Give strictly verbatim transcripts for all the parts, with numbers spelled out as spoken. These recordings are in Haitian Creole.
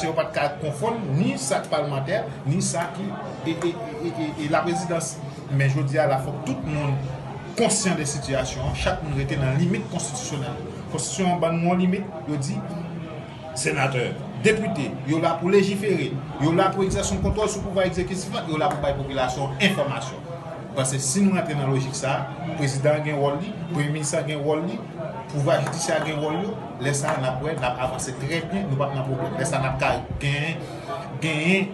Yo pa t ka konfonn ni sa k palmantè, ni sa ki e, e, e, e, e la prezidans. Men jodi a la, fòk tout moun konsyan de sitiyasyon an, chak moun rete nan limit konstitisyonèl. Konstitisyon an ban nou yon limit, yo di, senatè, depite, yo la pou lejifere, yo la pou egzèse yon kontwòl sou pouvwa egzekitif la, yo la pou bay popilasyon an enfòmasyon. Paske si nou rantre nan lojik sa a, prezidan an gen wòl li, premye minis la gen wòl li, pouvwa jidisyè a gen wòl yo, lè sa a n ap wè, n ap avanse trè byen, nou p ap nan pwoblèm. Lè sa a n ap ka genyen, genyen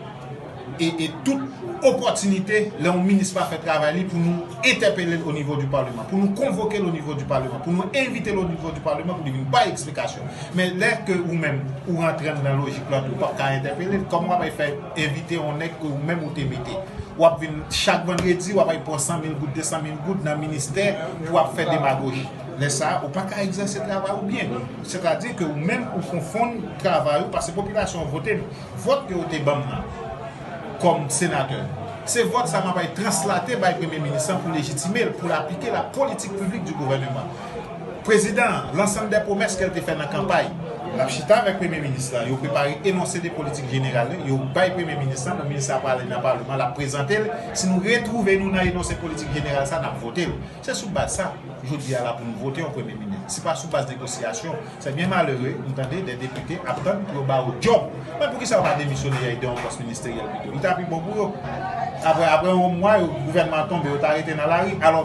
e, e tout opòtinite lè yon minis pa fè travay li pou nou entèpele l o nivo di palman, pou nou konvoke l o nivo di palman, pou nou envite l o nivo di palman pou li vin bay eksplikasyon. Men lè ke ou menm ou rantre nan lojik la, ou p ap ka entèpele l, kòman w ap fè envite yon nèg ke ou menm ou te mete? W ap vin chak vandredi, w ap al pran san mil goud, de san mil goud nan ministè pou w ap fè demagoji. Lè sa a, ou pa ka egzèse travay ou byen. Sètadi ke ou menm ou konfonn travay ou, paske popilasyon an vote m. Vòt ke yo te ban m nan kòm senatè, se vòt sa m ap al translate bay premye minis lan pou lejitime l, pou l aplike la politik piblik di gouvèneman. Prezidan an, lansanm dè pwomès ke l te fè nan kanpay, l ap chita avèk premye minis lan, yo prepare enonse de politik jeneral yo, yo bay premye minis lan, premye minis la prale nan palman, l ap prezante l. Si nou retwouve nou nan enonse politik jeneral sa, n ap vote l. Se sou baz sa, jodi a la pou nou vote yon premye minis. Se pa sou baz negosyasyon. Se byen malere, m tande de depite ap tann pou yo ba yo djòb. Men poukisa yo pa demisyone, y al de yon pòs ministeryèl pito? Li ta pi bon pou yo. Apre, apre yon mwa, yo, gouvènman an tonbe, yo ta rete nan lari. Alò,